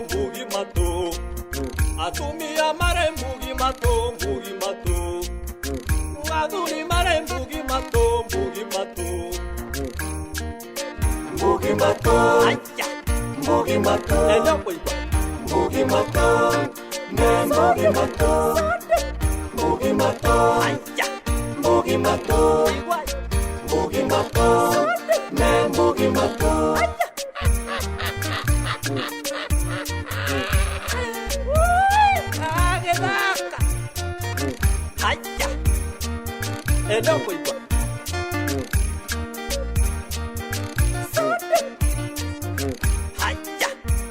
ngugi matũ. Atumia marĩ mbugi matũ, mbugi matũ. Athuri marĩ mbugi matũ, mbugi matũ. Mbugi matũ. Mbugi matũ. Mbugi matũ. Ne mbugi matũ. Mbugi matũ. Mbugi matũ. Mbugi matũ. Ne mbugi matũ. Agĩthaka. Haya. Eno kũigua. Haya.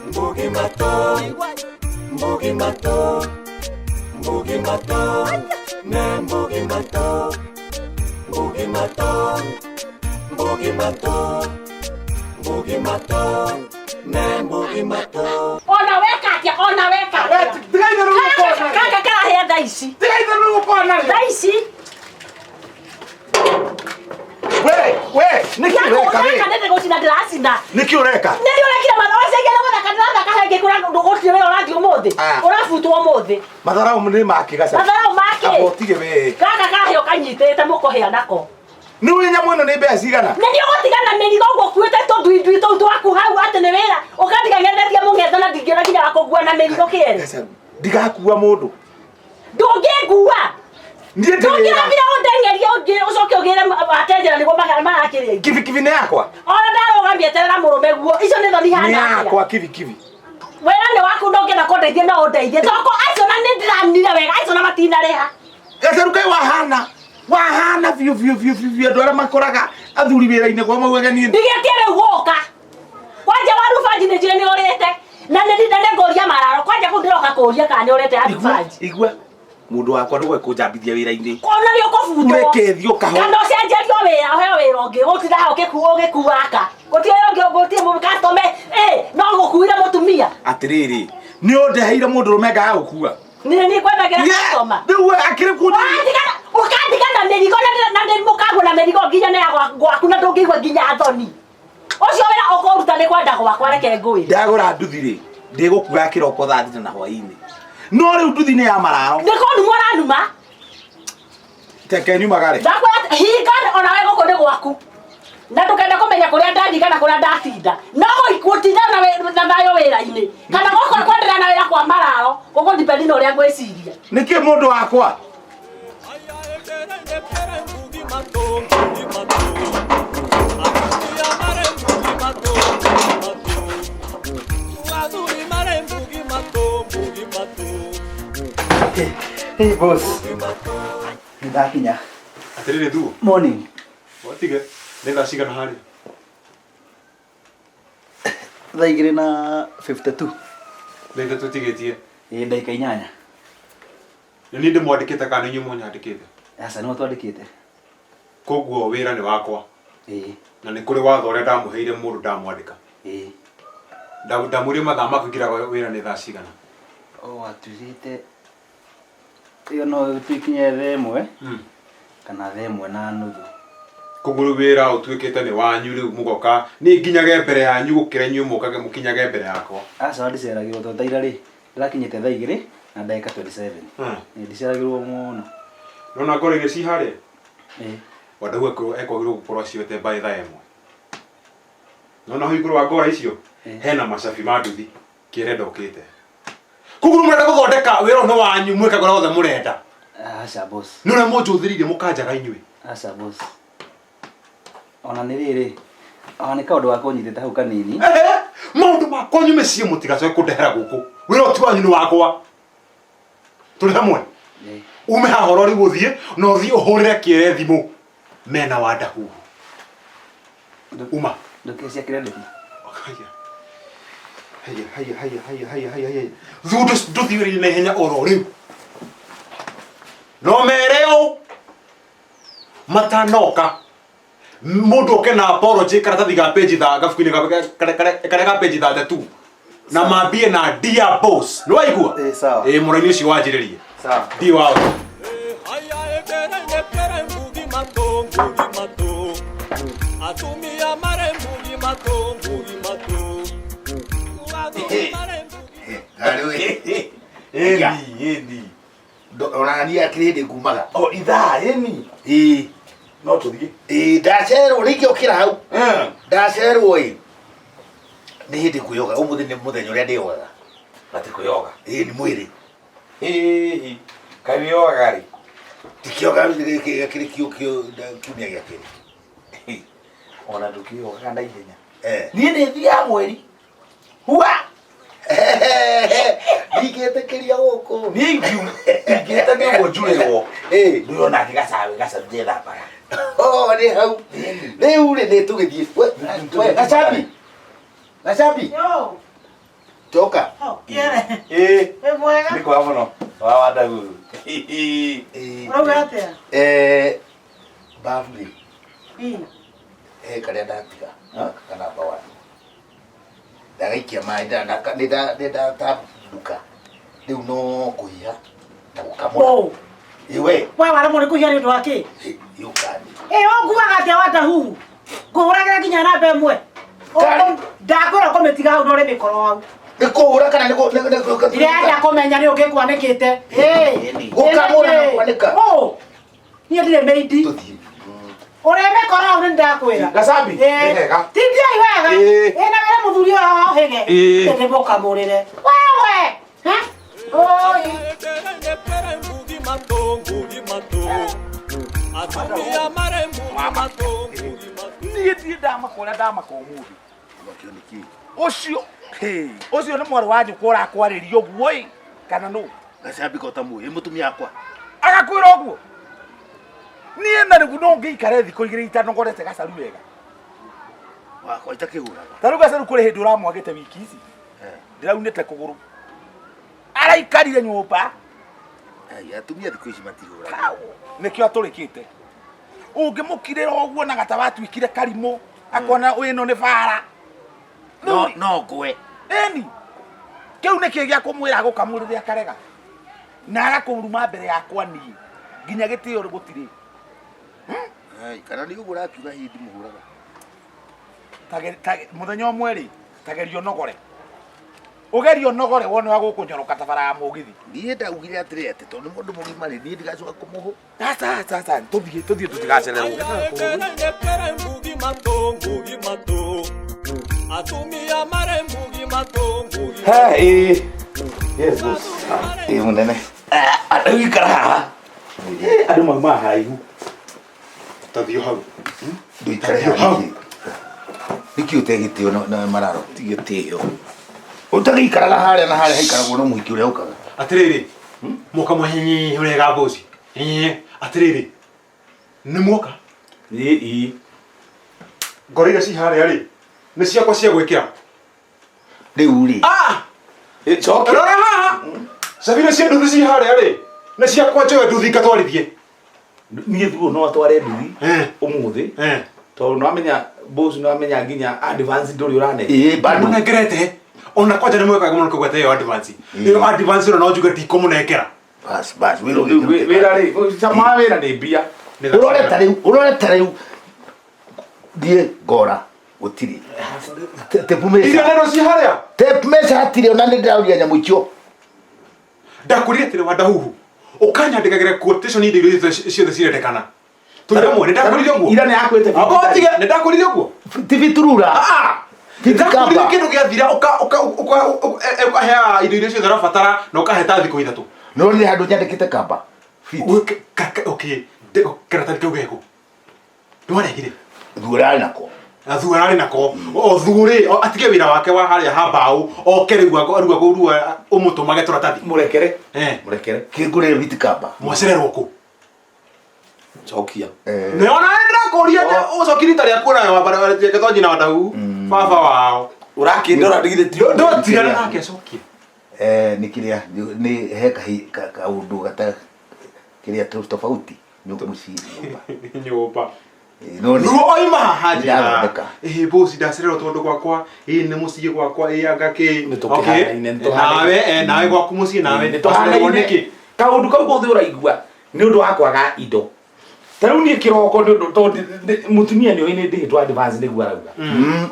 Mbugi matũ. Mbugi matũ. Mbugi matũ. Ne mbugi matũ. Mbugi matũ. Mbugi matũ. Mbugi matũ. Ne mbugi matũ. Ona weka atia, ona weka atia. Tiga itherũ gũkorwo. Gaka karahĩa thaa ici. Tiga itherũ gũkorwo narĩo. Thaa ici. We, we, nĩkĩ ũreka we? Gaka nĩ gũcina ndĩracina. Nĩkĩ ũreka? Nĩ ũrekire matha wacenjia na gũthaka ndĩrathaka he ngĩkũra gũtirĩ wĩra ũrathiĩ ũmũthĩ. Ah. Ũrabutwo ũmũthĩ. Matharau nĩ make gaca. Matharau make? Amba ũtige we. Gaka kahĩa ũkanyitĩte mũkũhĩa nako. Nĩ ũĩ nyamũ ĩno nĩ mbeca cigana? Nĩ nĩ ũgũtiga na mĩrigo ũguo ũkuĩte tũndui tũu twaku hau atĩ nĩ wĩra ũkandiga ng'ethetie mũng'etho na ndingĩona nginya wa kũngua na mĩrigo kĩere. Gaca, ndigakua mũndũ. Ndũngĩngua. Niĩ ndĩ wĩra. Ndũngĩrambire ũndeng'erie ũngĩ ũcoke ũgĩre atenjera nĩguo marakĩrĩa ingĩ. Kibikibi nĩ yakwa. Ona ndarũgamia eterera mũrũme guo. Icio nĩ thoni Nĩ ihana atĩa? yakwa kibikibi. Wĩra nĩ waku ndũngĩenda kũndeithia no ũndeithie. Toko acio na nĩ ndĩranire wega acio na matinarĩha. Gacaru kaĩ wahana wahana biũ biũ biũ biũ biũ andũ arĩa makoraga athuri wĩra-inĩ kwa maugaga niĩ Ndigĩtie rĩu gũka. Kwanja waru banji nĩ njũĩ nĩ ũrĩte. Na nĩ ndinda nĩ ngũria mararo. Kwanja kũu ndĩroka kũria kana nĩ ũrĩte waru igua banji. igua mũndũ wakwa ndũgoe kũnjambithia wĩra-inĩ Ona nĩ ũkũbutwo. Reke thiĩ ũkahore. Kana ũcenjerio wĩra ũheo wĩra ũngĩ. Gũtinda hau ũgĩkuaka. Gũtirĩ wĩra ũngĩ gũtirĩ mũndũ customer. Ĩ no gũkuire mũtumia. Atĩrĩrĩ nĩ ũndeheire mũndũ rũme ngaga gũkua. Nĩ niĩ ngwethagĩra customer. Rĩu we akĩrĩ kũnjĩria. Ũkandigana ũkandigana mĩrigo na ndĩ mũkagwo na mĩrigo nginya na ya gwaku na ndũngĩigua nginya thoni. Ũcio wĩra ũkũruta nĩ kwenda gwakwa reke ngwĩre. Ndagũra nduthi rĩ ndĩgũkua kĩroko thaa thita na hwainĩ no rĩu nduthi nĩ ya mararo. Nĩ kũnuma ũranuma. Teke nyumagare. Ndakwĩra hinga ona we gũkũ nĩ gwaku. Na ndũkenda kũmenya kũrĩa ndathiĩ kana kũrĩa ndatinda. No gũtinda na thayũ wĩra-inĩ. Kana gũkũ kwenderea na wĩra kwa mararo gũkũ depend na ũrĩa ngwĩciria. Nĩkĩ mũndũ wakwa? Hey boss. Nĩndakinya. Atĩrĩrĩ thuo. Morning. Watige. Nĩ thaa cigana harĩa? Thaa igĩrĩ na 52. Nĩ ithatũ tigĩtie. Ĩ ndagĩka inyanya. Nĩ niĩ ndĩmwandĩkĩte kana nĩ inyuĩ mũnyandĩkĩte? Aca nĩwe twandĩkĩte. Koguo wĩra nĩ wakwa. Ĩĩ. Na nĩ kũrĩ watho ũrĩa ndamũheire mũndũ ndamwandĩka. Ĩĩ. Ndamwĩrire mathaa ma kũingĩra wĩra nĩ thaa cigana? O watwĩrĩte ĩyo no tũikinye thaa ĩmwe kana thaa ĩmwe na nuthu. Koguo rĩu wĩra ũtuĩkĩte nĩ wanyu rĩu mũgoka niĩ nginyage mbere yanyu gũkĩra inyuĩ mũkage mũkinyage mbere yakwa. Aca ndiceragĩrwo tondũ ta ira rĩ ndĩrakinyĩte thaa igĩrĩ na ndagĩka 27. Ĩĩ ndiceragĩrwo mũno. Nĩwona ngoro iria ci harĩa? Ĩĩ. Wandau ekwagĩrĩirwo gũkorwo acioete by thaa ĩmwe. Nĩwona hau igũrũ wa ngora icio hena macabi ma nduthi kĩere ndokĩte. Koguo rĩu mũrenda gũthondeka wĩra ũyũ nĩ wanyu mwĩkaga ũrĩa wothe mũrenda. Aca boss. Nĩ ũrĩa mũnjũthĩrĩirie mũkanjaga inyuĩ. Aca boss. Ona nĩ rĩrĩ, ona nĩ kaũndũ gakwa ũnyitĩte hau kanini. Ehe, maũndũ ma kwanyu mĩciĩ mũtigacoke kũndehera gũkũ. Wĩra ũyũ ti wanyu nĩ wakwa. Tũrĩ hamwe? Ume haha oro rĩu ũthiĩ na ũthiĩ ũhũrĩre kĩere thimũ mena Wandahuhu. Uma. Ndũkĩcia credit. Haya. Haya, haya, haya, haya, haya, haya, haya. Thundo ndũthiĩ wĩra-inĩ na ihenya oro rĩu. No mere ũũ matanoka mũndũ oke na apology karatathi ga page tha gabuku-inĩ karĩa ga page 32 na mambie na dear boss nĩ waigua? Ĩ, sawa. Ĩ mũraini ũcio wanjĩrĩrie. Sawa. Ndi wao. Atumia marĩ mbugi matũ, mbugi matũ. Athuri marĩ mbugi. Harĩ Ĩni, ĩni. Ona niĩ akĩrĩ hĩndĩ ngumaga. O ithaa, ĩni. Ĩĩ. No tũthiĩ. Ĩĩ ndacererwo rĩngĩ ũkĩra hau. Ndacererwo ĩ. Nĩ hĩndĩ kwĩyoga ũmũthĩ nĩ mũthenya ũrĩa ndĩyogaga. Atĩ kwĩyoga. Ĩĩ nĩ mwĩrĩ. Hihi. Kaĩ wĩyogaga rĩ? Ndikĩoga gĩkĩ kĩrĩ kiumia gĩa kerĩ. Ona ndũkĩyogaga na ihenya. Eh. Niĩ nĩ thiaga mweri. Hua! Ndingĩtĩkĩria gũkũ. Niĩ ingĩhĩtania ũguo njurĩrwo. Ĩĩ. Ndũrĩ onake gacawe gacaru ndethambaga. Oh, nĩ hau. Rĩu rĩ nĩ tũgĩthiĩ. We, Gacambi. Gacambi. Yo, Toka. oh, kĩere. Ĩĩ. Wĩ mwega? Nĩ kwega mũno. Wa Wandaguru. Ĩĩ. Ũrauga atĩa? Eh, babu rĩ, Ĩ, he karĩa ndatiga kana namba one. Ndagaikia maĩ nĩ ndatambuka. Rĩu no kũhiha na gũkamũra. Ũ, Ĩ we, we waremwo nĩ kũhiha nĩ ũndũ wa kĩ? yũkani. Ĩ, ũnguaga atĩa Wandahuhu? Ngũhũragĩra nginya namba ĩmwe. Karĩ. Ndakwĩra ũkũmĩtiga hau ndore mĩkoro hau. Nĩ kũhũra kana nĩ kũ- nĩ- nĩ- Ndirenda kũmenya nĩ ũngĩkwanĩkĩte. Ĩ, Gũkamũra na kwanĩka. Ũ, niĩ ndirĩ mĩindi. Tũthiĩ. Ũrĩ mĩkoro hau nĩ ndakwĩra. Gacambi, nĩ hega. Tindiai wega. Ĩ. Ĩ, na wĩra mũthuri ũyũ ohĩge. Ĩ. Ĩ, nĩmũkamũrĩre. Wewe! Ha? Oi. Niĩ ndirĩ ndamaka ũrĩa ndamaka ũmũthĩ. Ũcio, hĩ, ũcio nĩ mwarĩ wa nyũkwa ũrakwarĩria ũguo ĩ, kana nũ? Gacambi ko ta mũĩ, mũtumia wakwa. Agakwĩra ũguo. Niĩ na rĩu no ngĩikare thikũ igĩrĩ itanogorete gacaru wega. Wakwa itakĩhũraga. Ta rĩu gacaru kũrĩ hĩndĩ ũramwagĩte wiki ici. Ndĩraunĩte kũgũrũ. Araikarire nyũmba. Ai, atumia thikũ ici matihũraga. Nĩkĩo atũrĩkĩte. Ũngĩmũkirĩra ũguo na gata watuĩkire karimũ, akona ĩno nĩ bara. No no ngwe. Ĩni. Kĩu nĩkĩ gĩa kũmwĩra agũkamũrĩre akarega. Na agakũruma mbere yakwa niĩ. Nginya gĩtĩo gũtirĩ. Ai, kana nĩ ũguo ũrakiuga hihi ndimũhũraga. Mũthenya ũmwe rĩ, tageria ũnogore. Ũgerie ũnogore wone wa gũkũnyoroka ta bara ya mũgithi. Niĩ ndaugire atĩrĩ atĩ tondũ nĩ mũndũ mũgima rĩ, niĩ ndigacoka kũmũhũ. Aca, aca, aca, tũthiĩ, tũthiĩ tũtigacererwo. He, ĩĩ. Yes, boss. Ĩ mũnene. Rĩu ikara haha. Ĩ, andũ maumaga haraihu. Tathiĩ hau. Ndũikare haha. Nĩkĩ ũtegĩtĩo na mararo? Ti gĩtĩo. Ũtagĩikaraga harĩa na harĩa haikaragwo no mũhiki ũrĩa ũkaga. Atĩrĩrĩ, mwoka mwahihi ũrega mboci. Ĩĩ, atĩrĩrĩ, nĩ mwoka. Ĩ, ĩ. Ngoro iria ci harĩa rĩ, nĩ ciakwa cia gwĩkĩra. Rĩu rĩ. Ah! Ĩ, cokia. Rora haha. Cabira cia nduthi ci harĩa rĩ, nĩ ciakwa njoe nduthi ngatwarithie. Niĩ thuo no atware nduthi Eh. ũmũthĩ Eh. tondũ nĩwamenya boss nĩwamenya nginya advance ndũrĩ ũrane. Ĩ bado. Mũnengerete. Ona kwanja nĩ mwekaga mũno kũgweta ĩyo advance. Ĩyo advance ĩno no njuge ndikũmũnengera. Bas, bas, wĩra Rĩu wĩra rĩ, cama wa wĩra nĩ mbia. Ũrore ta rĩu, ũrore ta rĩu. Thiĩ ngora gũtirĩ. Tape Iria measure. neno ci harĩa. Tape measure hatirĩ ona nĩ ndĩrauria nyamũ icio. Ndakwĩrire atĩrĩ Wandahuhu, ũkanyandĩkagĩra quotation indo iria ciothe cirendekana. Tũrĩ hamwe, nĩ ndakwĩrire ũguo. Ira nĩ yakwĩte Amba ũtige, nĩ ndakwĩrire ũguo. Ti biturura. Ah! Ndakwĩrire kĩndũ gĩathira ũkaheaga indo iria ciothe ũrabatara na ũkahe ta thikũ ithatũ. Nĩ wonire handũ nyandĩkĩte kamba. Fit. Okay, karatathi kau geko. Ndwarehire. Thuo ararĩ nako. Athuo ararĩ nako. O thuo rĩ, atige wĩra wake wa harĩa ha mbaũ, oke rĩu rĩu agũrua ũmũtũmage tũratathi. Mũrekere. Eh. Mũrekere. Kĩngũrĩre viti kamba. Mwacererwo kũ? Cokia. Nĩ ona ndĩrakũria ũcoki rita rĩaku ona wambara nyina wa Ndau, baba wao. Ũrakĩndora ndigire ti. Ndotigana nake acokie. Eh, nĩ kĩrĩa nĩ he kaũndũ gata kĩrĩa tofauti mũciĩ nyũmba. Nyũmba. No nĩ Ruo oima haha njĩra. Nĩndathondeka. Ĩĩ bosi ndacererwo tondũ gwakwa ĩĩ nĩ mũciĩ gwakwa ĩĩ anga kĩ. Nĩ tũkĩhanaine, nĩ tũhanaine. Nawe eh, nawe gwaku mũciĩ nawe. Nĩ tũhanaine. Nĩkĩ? Kaũndũ kau gothe ũraigua nĩ ũndũ wa kwaga indo. Ta rĩu niĩ kĩroko nĩ ũndũ tondũ mũtumia nĩ oĩ nĩ ndĩhĩtwo advance nĩguo arauga.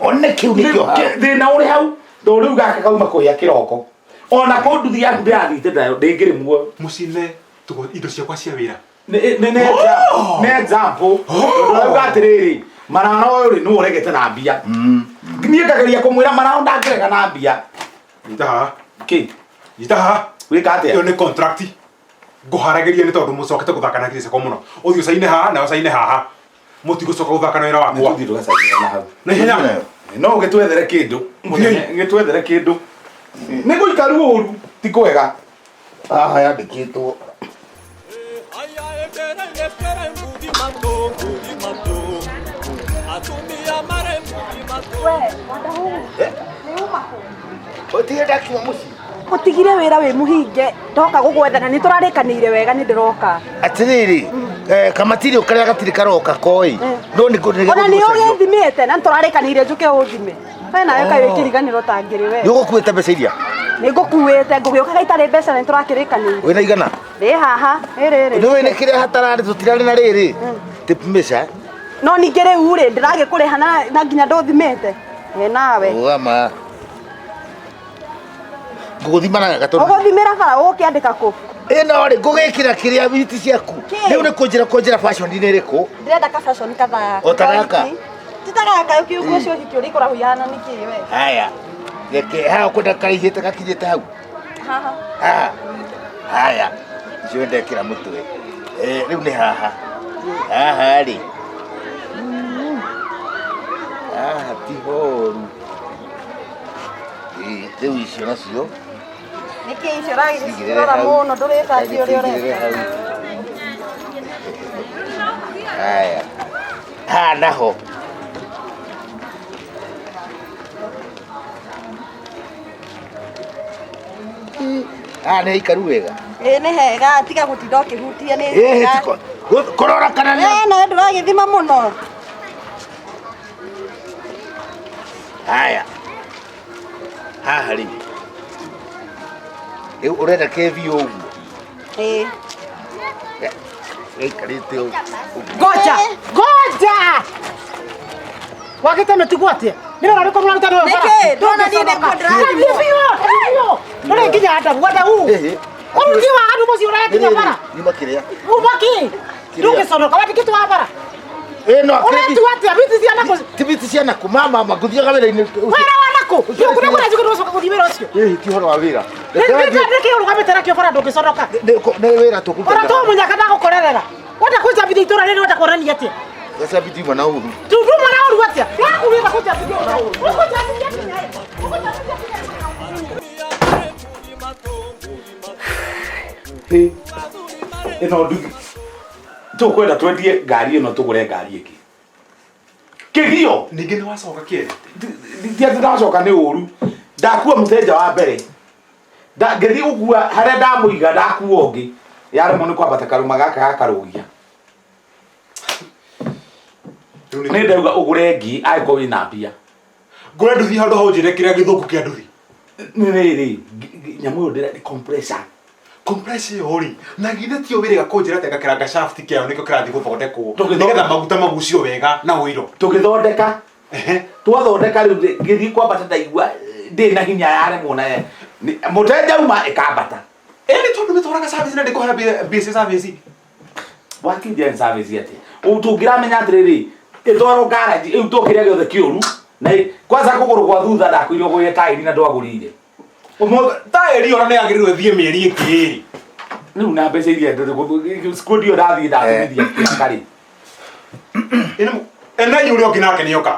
One kĩu nĩkĩo hau. Thĩna ũrĩ hau tondũ rĩu gaka kauma kũhĩa kĩroko. Ona ko nduthi yaku ndĩrathiĩte nayo ndĩngĩrĩ muoyo. Mũcine indo ciakwa cia wĩra. Nĩ example. Tondũ atĩrĩrĩ, mararo ũyũ rĩ nĩwe ũregete na mbia. Niĩ ngageria kũmwĩra mararo ndangĩrega na mbia. Nyita haha. Kĩ? Nyita haha. Wĩka atĩa? Ĩyo nĩ contract. Ngũharagĩria nĩ tondũ mũcokete gũthaka na kĩrĩ ciakwa mũno. Ũthiĩ ũcaine haha na ũcaine haha. Mũtigũcoka gũthaka na wĩra wakwa. Nĩtũthiĩ tũgacainĩra na hau. Na ihenya. No ũgĩtwethere kĩndũ. Gĩtwethere kĩndũ. Nĩ gũikaru ũru ti kwega. Haha yandĩkĩtwo. Utigire wira wi muhinge ndoka gugwethana ni turarikanire wega ni ndiroka atiriri kamatiri ukaria gatiri karoka koi no ni ona ni ugithimite na turarikanire njuke uthime we nawe kai wikiriganiro tangiri we ni ugukuite mbeca iria ni ngukuite ngugiukaga itari mbeca na turakirikanire wina igana ndi haha iri ni wina kiria hatarari tutirari na riri tip mbeca no ningi riu ri ndiragikuriha na nginya nduthimite we nawe ugama nguguthima na gatoro uguthimira bara ukiandika ku ino ri ngugikira kiria biti ciaku riu ni kunjira fashion ni iriku ndirenda ka fashion kathaa o ta gaka ti ta gaka ukiuguo ucio hiki uria ikoragwo ihana niki we haya reke haha kwenda karaihite gakinyite hau haha haha haya icio ndekira mutwe riu ni haha haha ri haha ti horu riu icio nacio niki icio ragicirora muno nduritatie uria ureka haya haha naho nĩ ikaru wega ĩ nĩ hega tiga gũtinda ũkĩhutia nĩ hega kũrora kana nĩ nawe ndũragĩthima mũno haya haha rĩ rĩu ũrenda kĩbiũ ũguo ĩ gĩikarĩte ũguo ngoja ngoja wagĩte mĩtugo atĩa nĩ wĩra ũrĩkũ mũraruta nĩwe bara nĩkĩ ndona niĩ nĩkuo ndĩrathimwo ndũrĩ nginya ndabu ndau ũruti wa andũ mũciĩ ũrakinya bara nyuma kĩrĩa uma kĩ ndũngĩconoka wandĩkĩtwo wa bara ĩno ũretua atĩa biti cia nakũ ti biti cia nakũ mama ngũthiaga wĩra-inĩ wĩra wa nakũ kũrĩa kũrĩa ndũcoka gũthiĩ wĩra ũcio ĩĩ ti ũhoro wa wĩra nĩkĩ ũrũgamĩte nakĩo bara ndũngĩconoka nĩ wĩra tũkũruta ona to mũnyaka ndagũkorerera wenda kũnjambithia itũra rĩrĩ wenda kuonania atĩa gacambithia uma na ũru tunduma na ũru atĩa ndĩrakuugĩra kũnjambithia ũru ũkũnjambithia kinya ũkũnjambithia kinya ĩno nduthi tũkwenda twendie ngari ĩno tũgũre ngari ĩngĩ kĩgio ningĩ nĩ wacoka kĩere ti atĩ ndacoka nĩ ũru ndakua mũteja wa mbere ngĩthiĩ gũkua harĩa ndamũiga ndakua ũngĩ yaremwo nĩ kwambata karũma gaka gakarũgia nĩ ndauga ũgũre ngĩ angĩkorwo wĩna mbia ngũre nduthi handũ hau njĩre kĩrĩa gĩthũku kĩa nduthi nĩ rĩrĩ nyamũ ĩyo ndĩra compressor compressor ĩyo rĩ na githĩ tio wĩrĩga kũnjĩra atĩ ngakĩranga shaft kĩayo nĩkĩo kĩrathiĩ gũthondekwo nĩgetha maguta magucio wega na ũiro tũgĩthondeka twathondeka rĩu ngĩthiĩ kwambata ndaigua ndĩ na hinya yaremwo na mũteja uma ĩkambata ĩni tondũ mĩtwaraga service na ndĩkũhera mbia cia service wakinjia service atĩa tũngĩramenya atĩrĩrĩ ĩtwarwo garage ĩu tũkĩrĩa gĩothe kĩũru na kwanza kũgũrũ gwa thutha ndakwĩirwo gũgĩe taĩri na ndwagũrĩire taĩri ona nĩ yagĩrĩirwo ĩthiĩ mĩeri ĩngĩ ĩrĩ rĩu na mbeca iria squad ĩyo ndathiĩ ndatumithia kĩraka rĩ ĩna ũrĩa ũngĩ nake nĩoka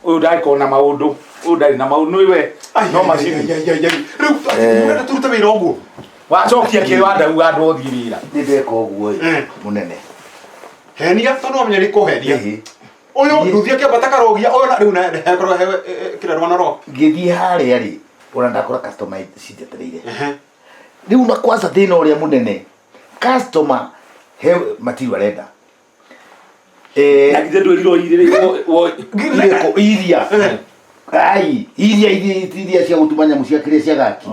ũyũ ndagĩkorwo na maũndũ ũyũ ndarĩ na maũndũ nĩwe no macini rĩu mũrenda tũrute wĩra ũguo wacokia kĩrĩ wandauga andũ othiĩ wĩra nĩ ndeka ũguo ĩ mũnene henia tondũ wamenya nĩ kũhenia ũyũ nduthi akĩambata karogia ũyũ na rĩu hekorwo he kĩrĩa rwana ngĩthiĩ harĩa rĩ ona ndakora customer cinjetereire rĩu na kwanza thĩna ũrĩa mũnene customer he matiru arenda na githĩ ndwĩrirwo irĩkũ iria ai iria iria cia gũtuma nyamũ cia kĩrĩa cia gaki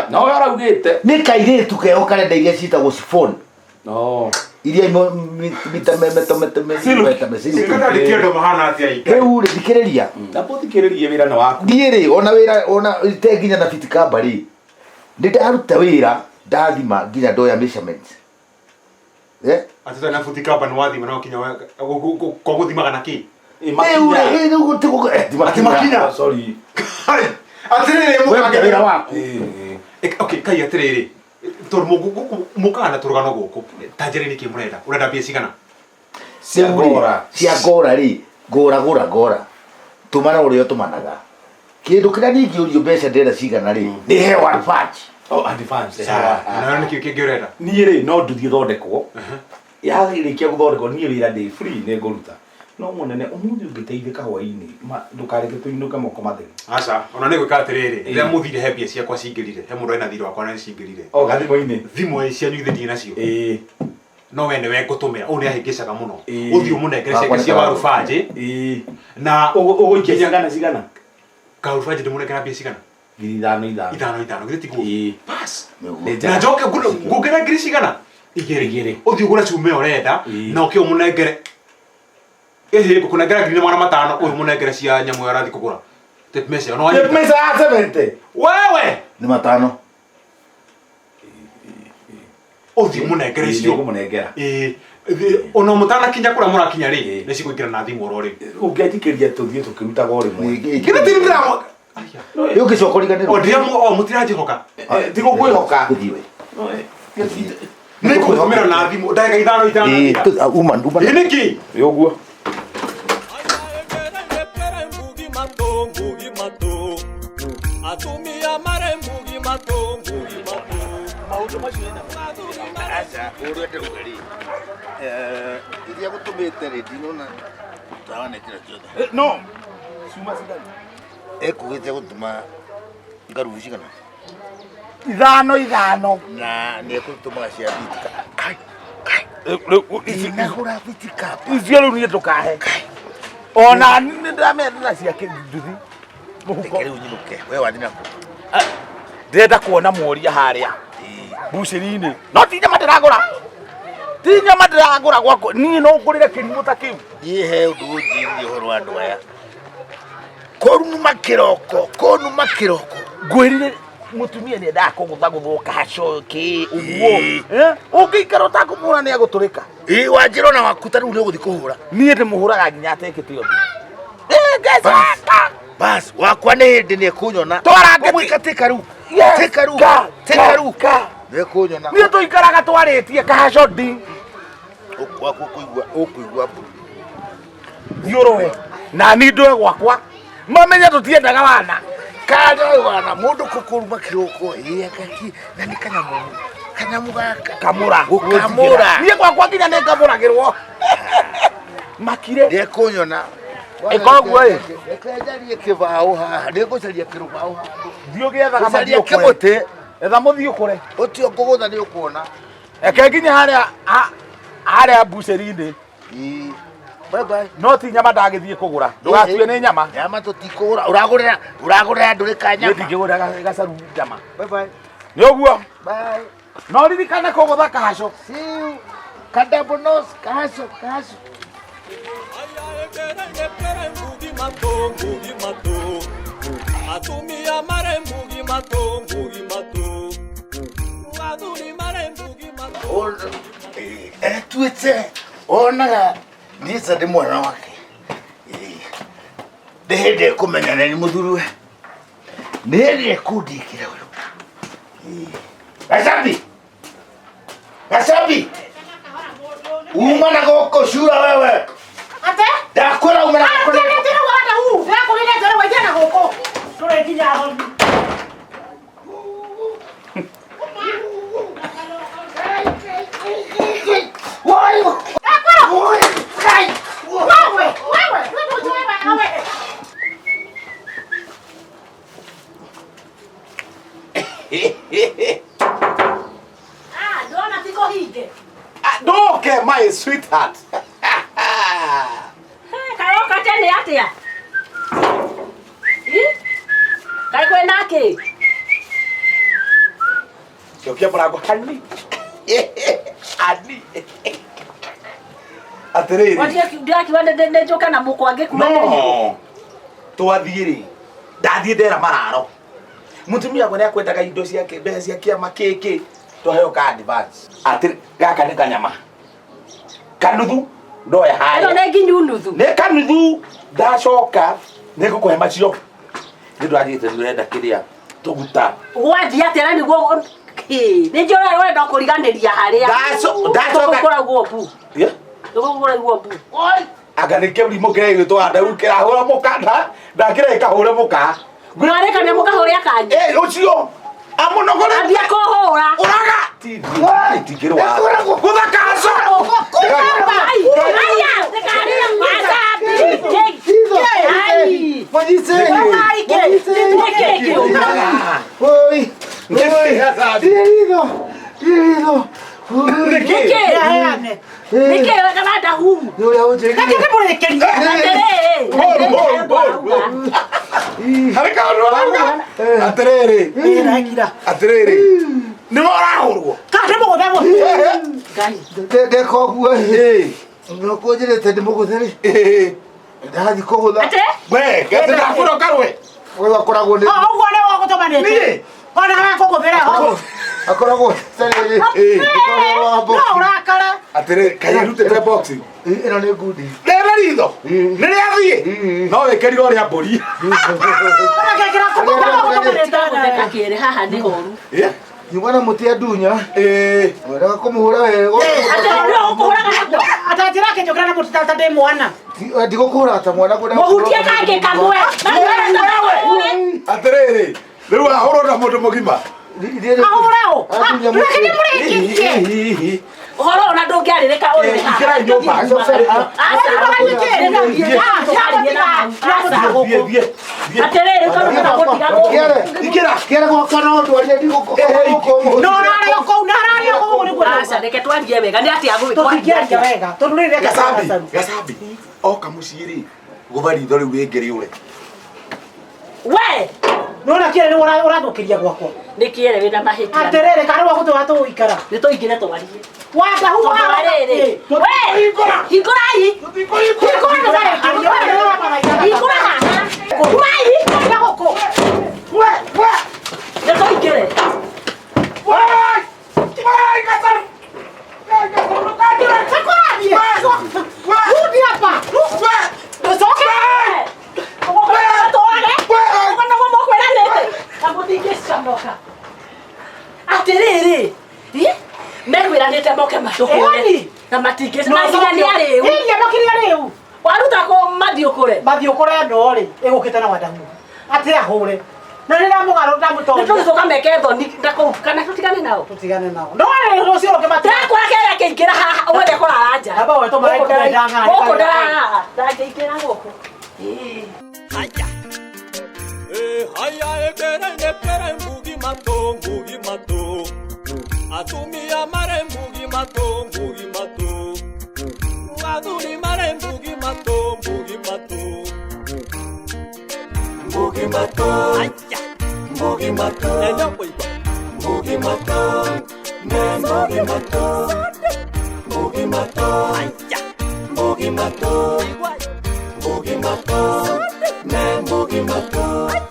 no we ũraugĩte nĩ kairĩtu keho karenda iria ciĩtagwo chiffon Iria mita meto meto meto Kana ndikĩenda mahana atĩa ika. Rĩu rĩ thikĩrĩria. Na mũthikĩrĩrie wĩra nĩ waku. Niĩ rĩ ona wĩra ona te nginya na fiti kamba rĩ nĩ ndaruta wĩra ndathima nginya ndoya measurements. Eh? Atĩ na futi kamba nĩ wathima no kinya kwa gũthimaga na kĩ? Rĩu rĩ rĩu Atĩ makinya. Sorry. Atĩrĩrĩ We ruta wĩra waku. Okay, kai atĩrĩrĩ. Tondũ mũkaga na tũrũgano gũkũ. Ta njĩra nĩkĩ mũrenda? Ũrenda mbia cigana? Cia ngora. Cia ngora rĩ ngora gũra ngora. Tũmana ũrĩa ũtũmanaga. Kĩndũ kĩrĩa ningĩũrio mbeca ndĩrenda cigana rĩ nĩ heo advance. Oh, advance. Sawa. Nayo nĩkĩ kĩngĩ ũrenda? Niĩ rĩ no nduthi ĩthondekwo. Yarĩkia gũthondekwo niĩ wĩra ndĩ free nĩ ngũruta. No mũnene ũmũthĩ ũngĩteithĩka hwaĩ-inĩ ndũkareke tũinũke moko matheri. Aca, ona nĩ gwĩka atĩrĩrĩ, rĩrĩa mũthire he mbia ciakwa cingĩrire, he mũndũ ena thirĩ wakwa na cingĩrire. O gathimũ-inĩ. Thimũ cianyu ithe ndirĩ nacio. Ĩĩ. No we nĩwe ngũtũmĩra, ũyũ nĩahĩngĩcaga mũno. Ĩĩ. Ũthiĩ ũmũnengere ciake cia warubanjĩ. Ĩĩ. Na Ũgũikia cigana cigana? Karubanjĩ ndĩmũnengera mbia cigana? Ngiri ithano ithano. Ithano ithano, githĩ tiguo? Ĩĩ. Bas. Nĩ Na njoke ngũngera ngiri cigana? Igĩrĩ. Igĩrĩ. Ũthiĩ ũgũre cuma ĩyo ũrenda, na ũke ũmũnengere. Ĩhĩ, ngũkũnengera ngiri na magana matano, ũyũ mũnengere cia nyamũ ĩyo arathiĩ kũgũra. Tape measure, no wanyita? Tape measure ya 70. Wewe! Nĩ matano. Ũthiĩ ũmũnengere icio. Nĩngũmũnengera. Ĩĩ. Ona mũtanakinya kũrĩa mũrakinya rĩ, nĩ cikũingĩra na thimũ oro rĩu. Ũngĩanjikĩria tũthiĩ tũkĩrutaga o rĩmwe. Githĩ ti ndĩramũ- Rĩu ũngĩcoka ũriganĩrwo. O ndĩramũ- o mũtiranjĩhoka. Ti gũkwĩhoka. Gũthiĩ we. Nĩ ngũgũtũmĩra na thimũ ndagĩka ithano Ĩĩ, ithano. uma uma. Ĩĩ nĩkĩ? Ĩ ũguo. Atumia marĩ mugi matũ mugi matũ. Maũndũ macio ena. Aca, ũrĩa ndĩrauga rĩ, iria gũtũmĩte rĩ ndinona tawanekĩra ciothe. No. Cuma cigana? Ekugĩte gũtũma ngarubu cigana? Ithano ithano. Na nĩ ekũtũmaga cia bitika. Kai, kai. Ndinagũra bitika. Icio rĩu niĩ ndũkahe. Ona nĩ ndĩramethera cia nduthi. Mũhuko. Reke rĩu nyinũke, we wathiĩ nakũ? Ndĩrenda kuona mworia harĩa mbucĩri-inĩ. No ti nyama ndĩragũra. Ti nyama ndĩragũra gwakwa. Niĩ no ngũrĩre kĩrimũ ta kĩu. Niĩ he ũndũ ũnjĩrire ũhoro wa andũ aya. Kũnuma kĩroko, kũnuma kĩroko. Ngwĩrire mũtumia nĩ endaga kũgũthagũthwo kahaco kĩ ũguo. Ũngĩikara ũtakũmũhũra nĩ agũtũrĩka. Ĩĩ wanjĩra ona waku ta rĩu nĩ ũgũthiĩ kũhũra. Niĩ ndĩmũhũraga nginya atekĩte ũndũ. Ngecaka. Bas, wakwa nĩ hĩndĩ nĩ ekũnyona. Twara ngĩti. Ũmwĩka tĩka rĩu. Yes. Tĩka rĩu. Ka, Tĩka ka, rĩu. ka. Nĩ ekũnyona. Niĩ tũikaraga twarĩtie kahaco ndi. Waku ũkũigua ũkũigua mbu. Thiĩ ũrũe. Na niĩ ndũe gwakwa. Mamenye tũtiendaga wana. Kana wana mũndũ kũkũruma kĩroko ĩĩ akaki na nĩ kanyamũ kanyamũ gaka Kamũra. Gũkamũra. Niĩ gwakwa nginya nĩ ngamũragĩrwo. Makire. Nĩ ekũnyona. Ĩka ũguo ĩ. Reke njarie kĩbaũ haha nĩ ngũcaria kĩrũbaũ haha. Thiĩ ũgĩethaga Ngũcaria mathiĩ ũkore. kĩmũtĩ. Etha mũthiĩ ũkore. Ũtio ngũgũtha nĩ ũkuona. Eke nginya harĩa harĩa mbucĩri-inĩ. Ĩĩ. Bye bye. No ti nyama ndagĩthiĩ kũgũra. Ndũgatue nĩ nyama. Nyama tũtikũgũra. Ũragũrĩra ũragũrĩra ndũrĩka Niĩ nyama. ndingĩgũrĩra gacaru nyama. Bye bye. Nĩ ũguo. Bye. No ririkane kũgũtha kahaco. See you. Kadabo nos kahaco kahaco. Mugi matũ Atumia marĩ mugi matũ mugi matũ. Athuri marĩ mugi matũ. Etuĩte onaga niĩ ta ndĩ mwana wake. Nĩ hĩndĩ ekũmenya nĩ mũthuriwe. Nĩ hĩndĩ ekũndĩkĩra ũyũ. Gacabi! Gacabi! Uma na gũkũ cura wewe. Ate? Ndakwĩra uma na gũkũ. Ate nĩ njĩra wanda hu. Ndĩrakũrire njĩra waingĩra na gũkũ. Tũrĩ nginya honu. Ndakwĩra. Wewe, wewe, wewe ujue wewe. Ah, ndona ti kũhinge. Ndoke my sweetheart. Kaĩ woka tene atĩa? Ĩ? Kaĩ kwĩna kĩ? Cokia mũrango hani. Hani. Atĩrĩrĩ. Ndirakiuga nĩ njũke na mũkwa ngĩkuanĩria. No. Twathiĩ rĩ. Ndathiĩ ndera mararo. Mũtumia wakwa nĩakwendaga indo ciake, mbeca cia kĩama kĩkĩ. Twaheo ka advance. Atĩ gaka nĩ kanyama. Kanuthu ndoya Ĩno harĩa. nĩ nginyu nuthu. Nĩ kanuthu ndacoka nĩngũkũhe macio. Nĩ ndwathiĩte ndĩrenda kĩrĩa tũguta. Gwathiĩ atĩa na nĩguo nĩ njũĩ ũrĩa ũrenda kũriganĩria harĩa. Ndacoka- Tũkũraguo mbu. Yeah. Tũkũraguo mbu. Anga nĩ kĩrimũ kĩrĩa gĩgwĩtwo andau kĩrahũra mũka ndakĩra ĩkahũre mũka. Mwarĩkania mũkahũre kanyu. Ĩ ũcio amũnogore. Ambia kũhũra. Ũraga. Itingĩrwa. Gũthaka aco. Harĩ kaũndũ arauga. Atĩrĩrĩ. Atĩrĩrĩ. Nĩwe ũrahũrwo. Ndeka ũguo nokũnjĩrĩte ndĩmũgũthe rĩ ndathiĩ kũgũtha We, gethĩ ndakwĩra ũkarũe. Ũyũ akoragwo nĩ Ũguo nĩ wagũtũmanĩte. Ona gakũgũthĩra ho. akoragwo tarĩrĩ No ũrakara. Atĩrĩrĩ, kaĩ erutĩte boxing? Ĩno nĩ ngundi. Rĩrĩ ritho. Nĩ rĩathiĩ. No wĩkĩrirwo rĩa mbũri. Kĩrĩ haha nĩ horu. Nyuma na mũtĩ andunya. Wendaga kũmũhũra wega. Atanjĩra akĩnjũkĩra na mũtĩ ta ndĩ mwana. Ndigũkũhũra ta mwana ngwenda Mũhutie kangĩ kamwe. Atĩrĩrĩ, rĩu ahũrwo na mũndũ mũgima. Ahũra ũ. Reke ndĩmũrĩkĩtie. Ũhoro ona ndũngĩarĩrĩka ũrĩ haha. Ingĩrai nyũmba. Atĩrĩrĩ, tondũ kana gũtiga gũkũ. Ingĩra. Kĩere gwakwa no ndwarie ndigũkũ. No ũrario kũu, na ũrario kũu nĩguo. Aca, reke twarie wega. Nĩ atĩa gwĩkwo? Tũtingĩaria wega. Tondũ rĩrĩ reke Gacabi, gacabi. Oka mũciĩ rĩ, gũtha ritho rĩu rĩngĩ rĩũre. We! Nona kĩere nĩ ũrathũkĩria gwakwa. Nĩ kĩere wĩna mahĩtia. Atĩrĩrĩ, kana gwa gũtũra tũgũikara. Nĩ tũingĩre twarie. Wandahu Tondũ wa rĩrĩ. We! Hingũrai! Hingũra Hingũra haha. Hingũrai! Nĩ tũingĩre. Rudi hapa. Ndũcoke. Mũtingĩconoka. Atĩrĩrĩ, mekwĩranĩte moke matũhũre na matingĩ na nginya nĩ arĩu. Iria makĩria rĩu. Waruta kũ mathiĩ ũkũre. Mathiĩ ũkũre no rĩ, ĩgũkĩte na wandahu. Atĩ ahũre. Na nĩ ndamũgarũ ndamũtoria. Nĩ tũgĩcoka meke thoni na kũu kana tũtigane nao. Tũtigane nao. No rĩ rũciũ rũngĩ mati. Ndakora kĩrĩa kĩingĩra haha ũgũthiĩ kũrara nja. Amba wetwo maĩ ndang'ara. Gũkũ ndarara. Ndangĩingĩra gũkũ. Haya ebere nepere mbugi mato mbugi mato atumia mare mbugi mato mbugi mato athuri mare mbugi mato mbugi mato mbugi mato mbugi mato mbugi mato mbugi mato mbugi mato mbugi mato mbugi mato mbugi mato.